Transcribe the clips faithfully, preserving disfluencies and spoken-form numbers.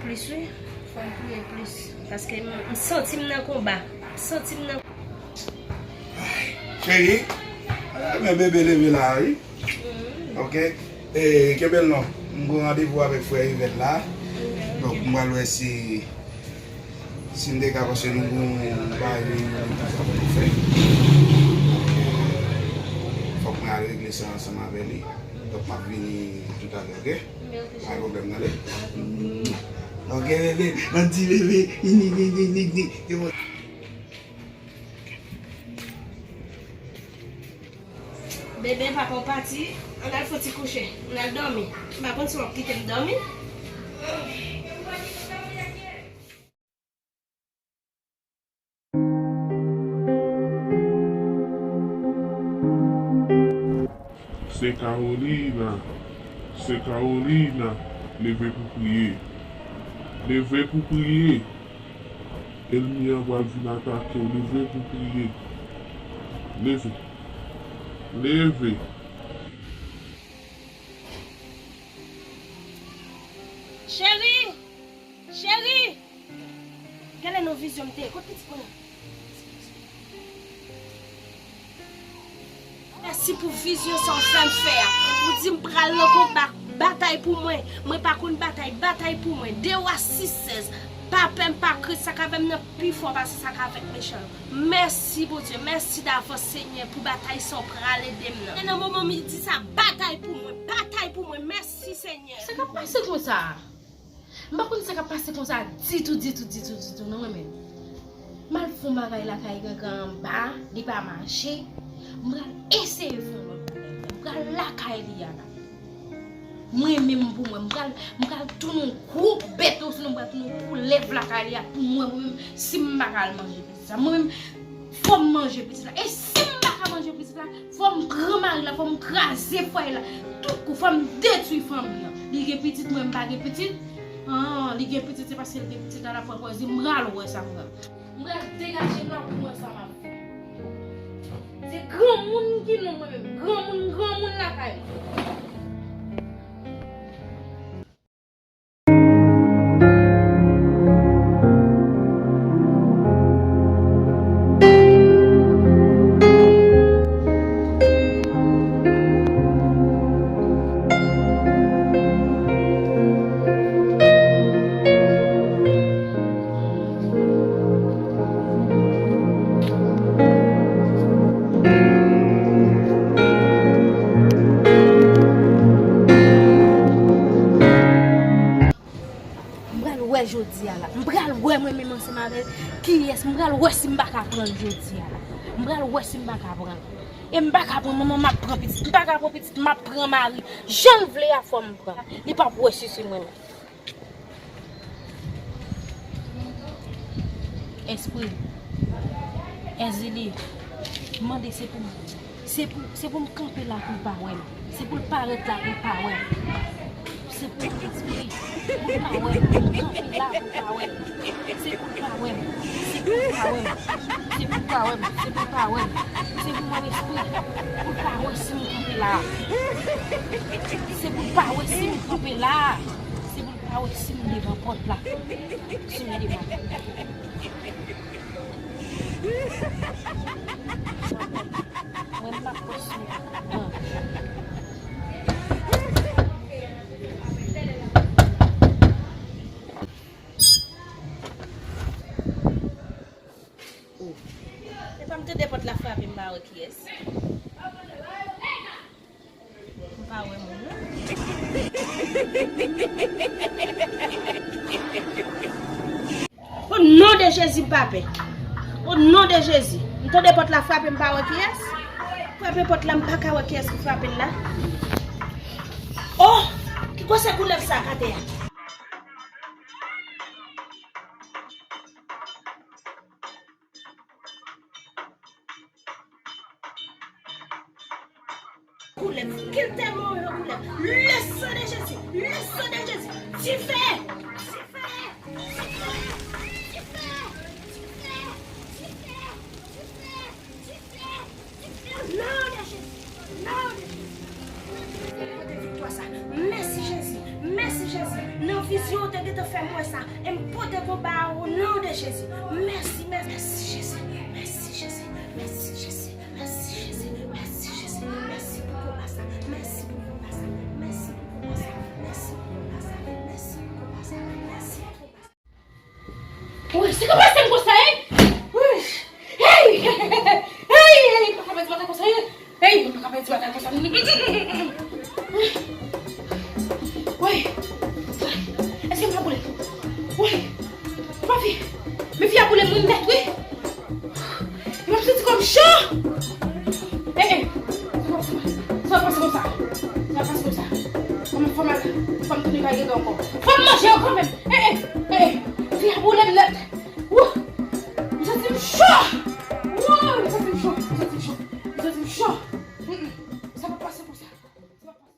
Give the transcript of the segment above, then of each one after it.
Plis, wi. Fò m priye plis. Paske m, m santi m nan konba. M santi m nan Cheri, ah, men bebe leve la, wi. Ok. E, kenbe l non. M gen randevou avèk frè Yvette la. Donk, m pral wè si, si m te ka, paske nou gen yon bagay reyinyon ki sa pou nou fè. Fòk mwen al regle sa ansanm avè li. Donk, m ap vini toutalè, ok? Pa gen pwoblèm, tande? Ok, bebe. Yon ti bebe. Ni, ni, ni, ni, ni. Bebe, papa w pati, ann al fè yon ti kouche, ann al dòmi. M pa konn si w ap kite m dòmi. Sè Carolina, Sè Carolina, leve pou priye. Leve pou priye. Ènmi an pral vin atake w. Leve pou priye. Leve. Leve. Cheri! Cheri! Gade nan vizyon m te ye. Kot pitit mwen an? Mèsi pou vizyon sa w fè m fè a. Ou di m pral nan konba, batay pou mwen. Mwen pa konn batay, batay pou mwen. De wa sis sèz. Pa pè m, pa krent, sa k avè m nan pi fò pase sa k avèk mechan yo. Mèsi, Bondye. Mèsi davans, Senyè, pou batay sa w pral ede m nan. E nan moman m di sa, batay pou mwen, batay pou mwen. Mèsi, Senyè. Sa k ap pase konsa? M pa konn sa k ap pase konsa ditou, ditou, ditou, ditou, non, mwen menm. M al fè yon bagay lakay Gangan anba, li pa mache. M pral eseye fè yon lòt bagay. M pral lakay li a la. Mwen menm pou mwen, m pral, m pral tounen yon gwo bèt, osinon m pral tounen yon koulèv lakay li a pou mwen, mwen menm, si m pa ka al manje pitit sa. Mwen menm, fò m manje pitit la. E si m pa ka manje pitit la, fò m pran mari la, fò m kraze fwaye la. Tout kou, fò m detwi fanmi an. Li gen pitit, mwen m pa gen pitit. An, li gen pitit, se paske l gen pitit la, l ap pran pòz li. M pral wè sa m pral. M pral degaje m la pou m wè sa m ap fè. Se granmoun ki nou mwen menm. Granmoun, granmoun lakay mwen. M pral wè jodi a la. M pral wè mwen menm ansanm avè l kiyès. M pral wè si m pa ka pran l jodi a la. M pral wè si m pa ka pran l. E m pa ka pran manman, m ap pran pitit. M pa ka pran pitit, m ap pran mari. Jan l vle a fò m pran. Li p ap wè sisi mwen menm. Espri. Èzili. M mande se pou, se pou, se pou m kanpe la pou l pa wè m. Se pou l parèt la pou l pa wè m. Se pou l espri. Pou l pa wè m. Pou l kanpe la pou l pa wè m. Se pou l pa wè m. Se pou l pa wè m. Se pou l pa wè m. Se pou l pa wè m. Se pou mwen espri. Pou l pa wè si m kanpe la. Se pou l pa wè si m kanpe la. Se pou l pa wè si m devan pòt la. Si m devan pòt la. Mwen m ap kontinye. Oh. Epa m tande pòt la frape, m pa wè kiyès. M pa wè moun non. O non de Jezi, m pa pè. O non de Jezi. M tande pòt la frape, m pa wè kiyès. Frape pòt la, m pa ka wè kiyès ki frape l la. Oh! Ki gwosè koulèv sa k atè a? Koulèv, kiltè move koulèv. Le sang de Jésus, le sang de Jésus. Dife! Dife! Non de Jezi, non de Jezi. Mèsi Jezi, mèsi Jezi. Nan vizyon ou te gentan fè m wè Jezi, mèsi, mèsi, mèsi, Jezi, mèsi, Jezi, mèsi, Jezi, mèsi, Jezi, mèsi, Jezi, mèsi pou konba sa, mèsi pou konba sa, mèsi pou konba sa, mèsi pou konba sa, mèsi pou konba sa, mèsi pou konba sa. Wi, se konba sa m konsa, hein? Wi. Hey! Hey! Hey! Pa ka pèdi batay konsa, hein? Hey, mwen pa ka pèdi batay konsa. Woy! Èske m pa boule? Woy! Papi! Men fi a boule moun nèt, wi! Mwen santi kò m cho! Eh, eh! Sa pa pase konsa. Sa pa pase konsa. Fò m, fò m al, fò m tounen kay Gega ankò. Fò m manje yo kanmenm! Eh, eh! Eh, eh! Fi a boule m nèt! Wouh! M santi m cho! Wouh! M santi m cho! M santi m cho! M santi m cho! Mm, mm. Sa pa pase konsa. Sa pa pase.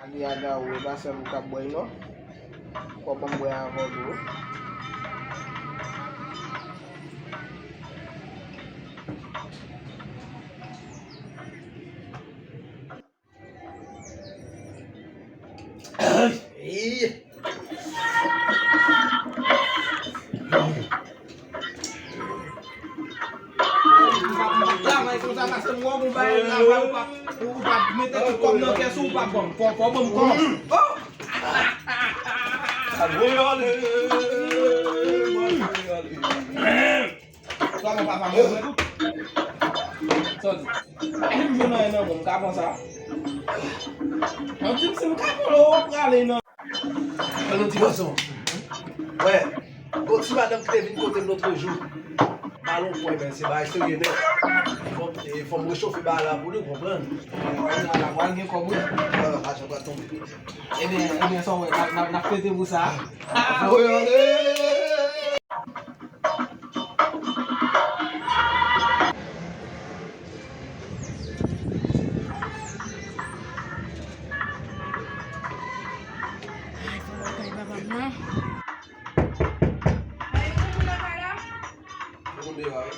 Ani aga ou, e pa sèl ou k ap bwè, non. Fò ban m bwè avè w tou. Travay konsa, paske m wè w gon bagay travay, ou pa, ou pa mete tout kòb nan kès ou, ou pa ban m. Fò, fò ban m kòb. Oh! Sa bon, papa, mwen wè tout. Sa w di? Ay, m jwenn anyen nan men w, m ka pran sa. Mwen di m si m ka pran l, ou prale nan. Ann nou ti gason. Wè, gon ti madanm ki te vin kote m lotrejou. Balon pwen, men se bagay serye nèt. Fò m, e, fò m rechofe bagay la pou li, ou konprann? Kounye a la, pral gen kòb, wi. Ah, lajan pral tonbe. Ebyen, ebyen, sa w wè, n ap, n ap, n ap fete pou sa. Ah, wi, wi. Ay, fò mwen kay papa m nan. Ay, ou konn moun nan kay la? Ou konn deyò a, wi.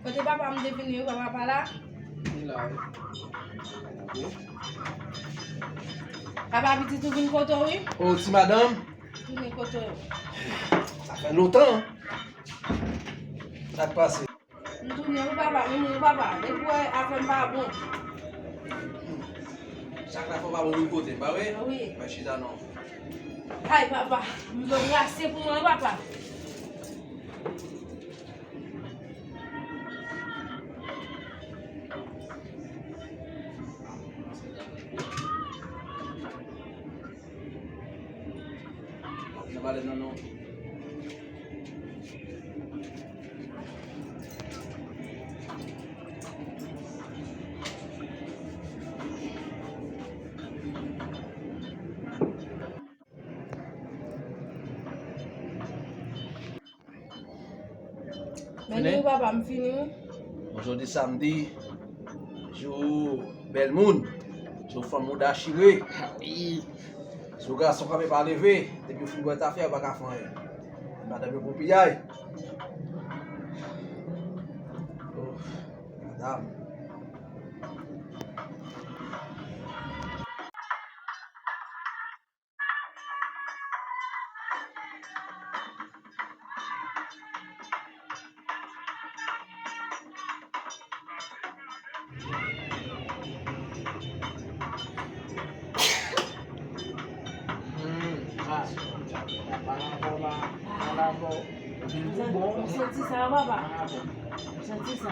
Kote papa m te vini yo, papa pa la? Li la, wi. Papa pitit ou vin kote w, wi. O, ti madanm. Tounen kote w. Sa fè lontan. Sa k pase? M tounen wi papa, m wi papa. Depi w wè afè m pa bon. Chak la fò papa w vin kote m, pa vre? Wi. Mwen chita non. Ay papa, m vle brase pou mwen wi papa. Nan pale non non. Men nou wi papa, m fini wi. Bon, jodi samdi, jou bèl moun, jou fanm mouda chire. Si w gason kanpe pa leve, depi w fin bwè tafya, ou pa ka fè anyen. Madanm yo pou piyay. Oh, madanm. Ou santi sa, papa? Ou santi sa?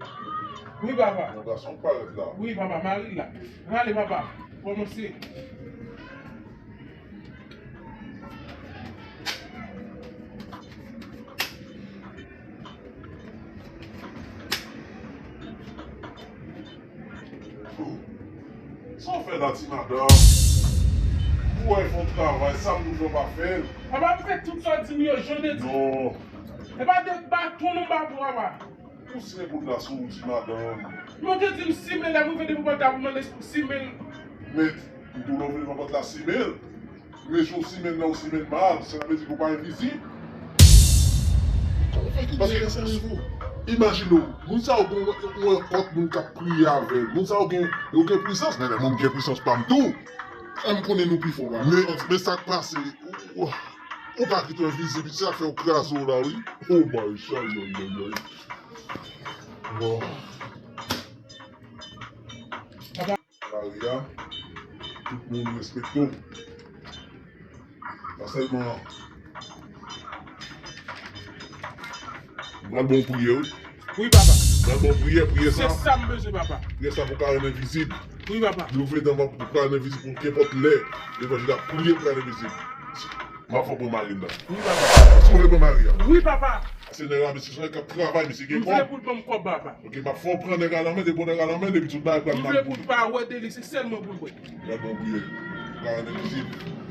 Wi, papa. Yon gason k parèt la. Wi, papa, mari l la. Rale, papa. Kòmanse. Sa w fè la, ti madanm? Ou wè fè yon travay, sa m di w fè w pa fè l. Papa, m fè tout sa w di m yo, jan w te di. Non. E pa de baton non, papa, papa. Ou simen kout la sou ou, ti madanm. Mwen te di m simen, lè m rive devan pòt la pou mande si pou simen. Men, m tou lè w vin devan pòt la simen. Men jan w simen nan, ou simen mal, sa vle di ke w pa envizib. Paske, imajine w, moun sa yo gen yon, yon kòt moun k ap priye avè l. Moun sa yo gen, yo gen pwisans, men lè moun gen pwisans pa m tou. An m konnen nou pi fò, pa. Men, men sa k pase, ou, ou, ou pa kite w envizib, se sa k fè yo kraze w la, wi. Oh my, ayayayay. Bon. Maria, tout moun respekte w. Pa sèlman. M pral ba w priyè, wi. Wi, papa. M pral ba w priyè, priyè sa. Se sa m bezwen, papa. Priyè sa pou w ka rann envizib. Wi, papa. Leve devan pou w ka rann envizib pou kenpòt lè. Levanjil ap priye pou w ka rann envizib. M ap fè w pran mari m nan. Wi, papa. Si w vle pran mari a. Wi, papa. Senyè a, mesye, se yon nèg k ap travay, mesye gen kòb. M vle pou l ban m kòb, papa. Ok, m ap fè w pran nèg a lanmen, depi w pran nèg a lanmen, depi tout bagay pral mal pou ou. M vle pou l pa wè de li, se sèl mwen pou l wè. Gad bon priye. Gad envizib.